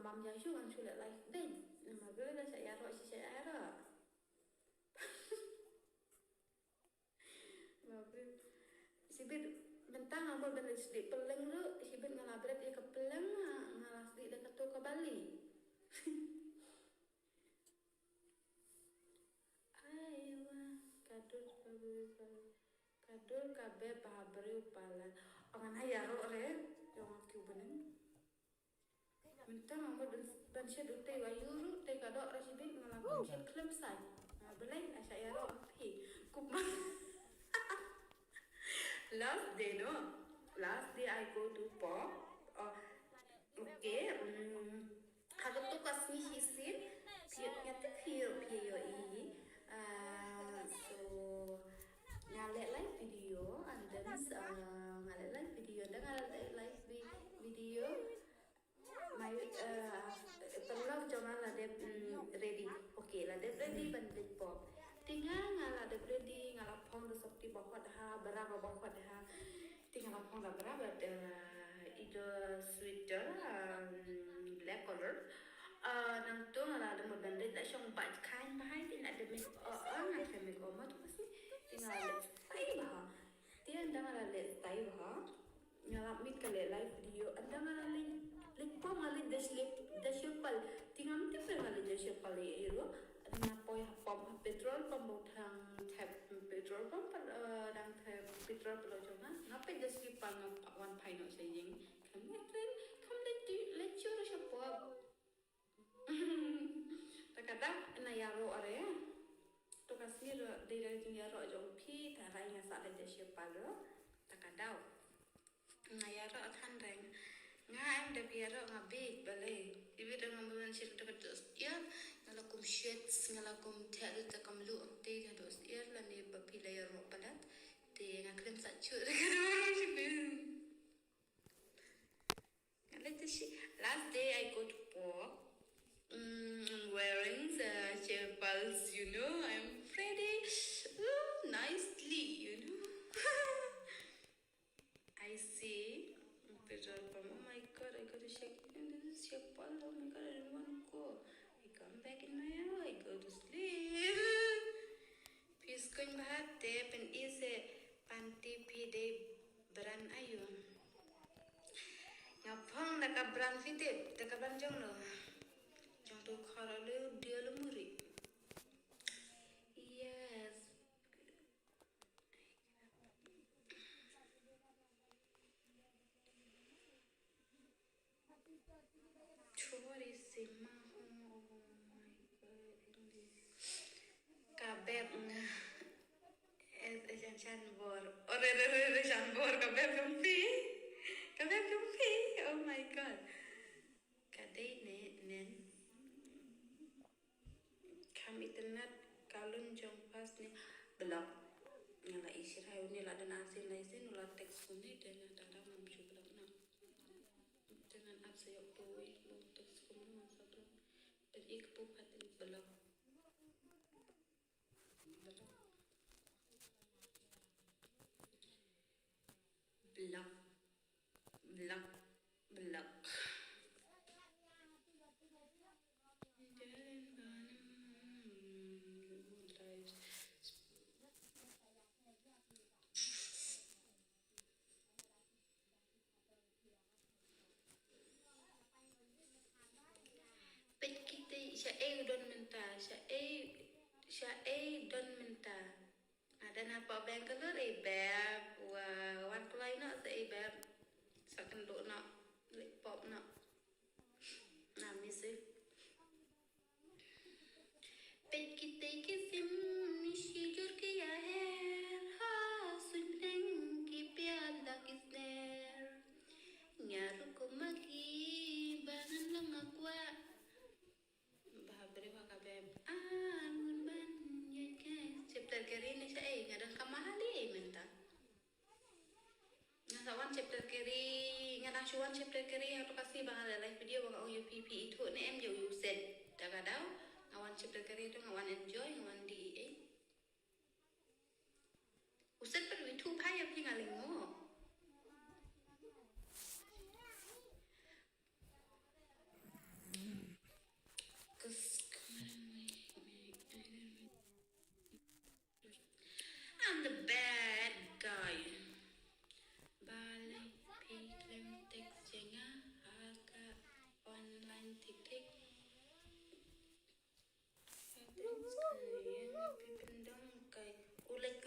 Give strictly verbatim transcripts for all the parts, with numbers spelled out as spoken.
Mam ïa shu ngan shu leh live bad. Namar ba la shah ïaroh shi shah ïaroh. Ba briew. Shibit mynta nga mut ban sdih pylleng ruh, shibit nga la bret ïa ka pylleng, nga la sdih da kato ka bali. Aiwa, ka dur ka briew palat. Ka dur ka bep ha briew palat. Ong nga ïaroh re, ong nga kiew bneng. Mynta nga mut ban, ban shet u tei wa ïu ruh, tei ka doh ra shibit nga la ban shet khlem sai. Nga balei, nga shah ïaroh phi. Kup ma. Last day no. Last day I go to pop. Oh, okay. Mm. Ha kato ka sngi shisien. Phi, nga tip phi, phi ïohi. Ah, so nga leh live video and then, ah, nga leh live video, then nga leh live vi-, video. My, uh, paralok jong nga la dep, mm, ready. Okay, la dep ready ban leit pop. Te nga, nga la dep ready, nga la phong da sopti ba hot ha, bra ba hot ha. Te nga la phong da bra ba, uh, i da sweater, um, black color. Uh, nangta nga la dep ban leit la shong ba khain ba hai te la dep, uh, uh, nga khlem make up ma tu kasi. Te nga la leit style ba ha. Te ynda nga la leit style ba ha. Nga la mih ka leh live video. Ynda nga la leit, leit pop nga leit da slip, da slipper. Te ngam tip nga leit da slipper ïa ïa ruh. Ynda nga poi ha pump, ha petrol pump ba u dang thep petrol pump, eh, dang thep petrol pump jong nga. Nga peit da slipper nga pa-, wan phai noh sha ïing. Kham leit tren, kham leit tu, leit shuh ruh sha pop. Ta ka daw, nga ïaroh re. To ka sngi ruh, dei da jingïaroh jong phi, ta rai nga sa da ja shepal ruh. Ta ka daw. Nga ïaroh than reng. Nga em da phi ïaroh nga bit balei. Ibi da nga mlan shit to ka dos. Ïa, nga la kum shit, nga la kum theh ta kam lu. Te ka dos. Ïa la ne ba phi la ïaroh palat. Te nga khlem sa chu. Ka daw shi. Last day I go to pop. Mm, I'm wearing the cheppals, you know, I'm pretty. Ooh, nicely, you know. I see. Petrol pump. Oh my God, I got to check. And this is cheppal. Oh my God, I don't want to go. I come back in my house. I go to sleep. Phi sngewbha te pyn-i seh panti phi dei brand aiu. Nga phong da ka brand phi tip, da ka brand jong no. Jong tu khara le dia le muri. Yes. Chori sima ho, oh my God, English. Ka bep nga. Es, es jan chan bor. Ore, re, re, re, chan bor, ka bep kumpi. Ka bep kumpi. Oh my God. Ka dei ne, nen. Kham itynnad ka lun jong pas ne block. Nga la i shira une la dang asin la isin u la text kumne te nga ta dang ngam shu block na. Te ngan ap sa ïoh poi u text kumne ngan sa block. Te ik pu pat block. Block. Block. Block. Block. Peit kiti, shaei u don mynta, shaei, shaei don mynta. Nga dang hap Bangalore ei beb, wa wan kloi noh sa ei beb. Sa kynduh noh, leit pop noh. Nga miss ei. Peit kitei ki sim, shi jur ki ïaher, ha suiñ pdeng ki pyllait ki sner. Nga rukom ma ki ba ngan long nga kwah. Ba briew ha ka beb. Ah, ngun ban ïa ka. Chapter kiri ne shaei, nga dang kama hali ei mynta. Nga sa wan chapter kiri, nga dang shu wan chapter kiri ha to ka sngi ba nga leh live video ba nga ong ïa phi phi ithuh ne em ïa u set. Da ka daw nga wan chapter kiri to nga wan enjoy, nga wan dih ei. U set pat u ithuh bha ïa phi nga lyngngoh.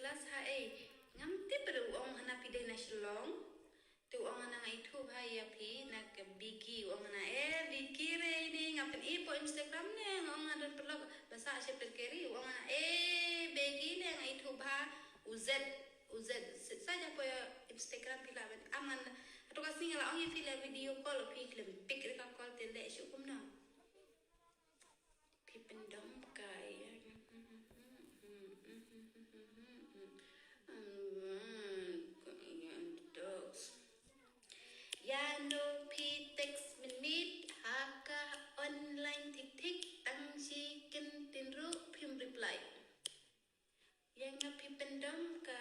Gas ha ei. Ngam tip re u ong hana phi dei na Shillong. Te u ong hana nga ithuh bha ïa phi na ka Biggie u ong hana eh Biggie re ini nga pyn-i po Instagram ne nga ong nga don pelok basa she perkeri u ong hana eh Biggie ne nga ithuh bha u Z u Z sa ja po ïa Instagram phi la ben aman atu ka sngi nga la ong ïa phi la video call phi khlem pick re ka call te le shu kumno. Phi pyndom ka ïa Ïa no phi text minit ha ka online thik thik tang shi kin tin ruh phim reply. Ïa nga phi pyndom ka